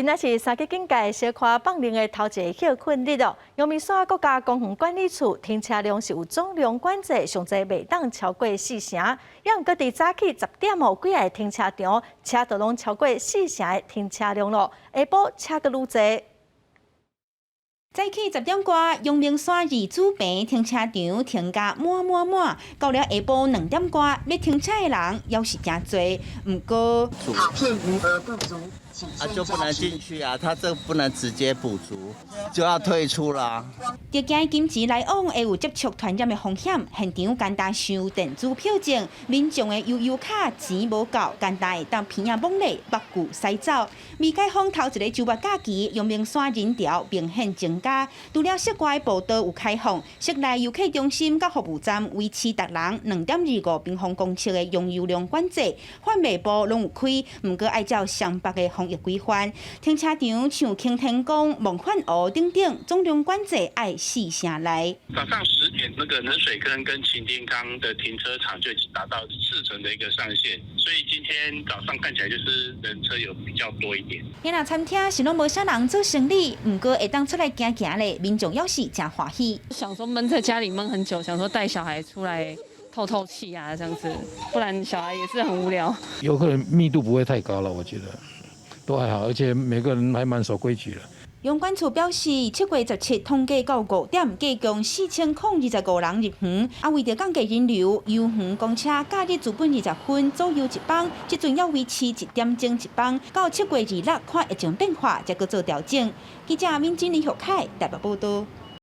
今仔是三級警戒小可放冗的頭一個歇睏日哦。陽明山國家公園管理處停車量是有總量管制，上濟袂當超過四成。也毋過佇早起10點哦，幾个停車場車都攏超過四成的停車量咯。下晡車閣愈濟。早起10點外，陽明山二子坪停車場停甲滿滿滿。到了下晡2點外，欲停車的人猶是誠濟。毋過，卡片餘額不足。啊，就不能進去啊！他這不能直接補足，就要退出啦。著驚金錢來往會有接觸傳染的風險，現場簡單收電子票證，民眾的悠遊卡錢無夠，簡單會當鼻仔摸咧，目睭駛走。未解封頭一个週末假期，陽明山人潮明顯增加。除了室外步道有開放，室內遊客中心佮服務站維持逐人2.25平方公尺的擁有量管制，販賣部攏有開，毋過愛照雙北的防疫規範。停車場像擎天崗、夢幻湖等等，總量管制愛四成內。早上10點，那個冷水坑跟擎天崗的停車場就已經達到四成的一個上限，所以今天早上看起來就是人車有比較多一點。今仔餐廳是攏無啥人做生理，毋過會當出來行行咧，民眾猶是誠歡喜。想說悶在家裡悶很久，想說帶小孩出來透透氣啊，這樣子，不然小孩也是很無聊。遊客密度不會太高了，我覺得都還好，而且每個人還蠻守規矩的。陽管處表示，7月17統計到5點，計共4025人入園。啊，為著降低人流，遊園公車假日自本20分左右一班，這陣猶維持1點鐘一班，到7月26看疫情變化，才閣做調整。記者敏珍、李玉凱台北報道。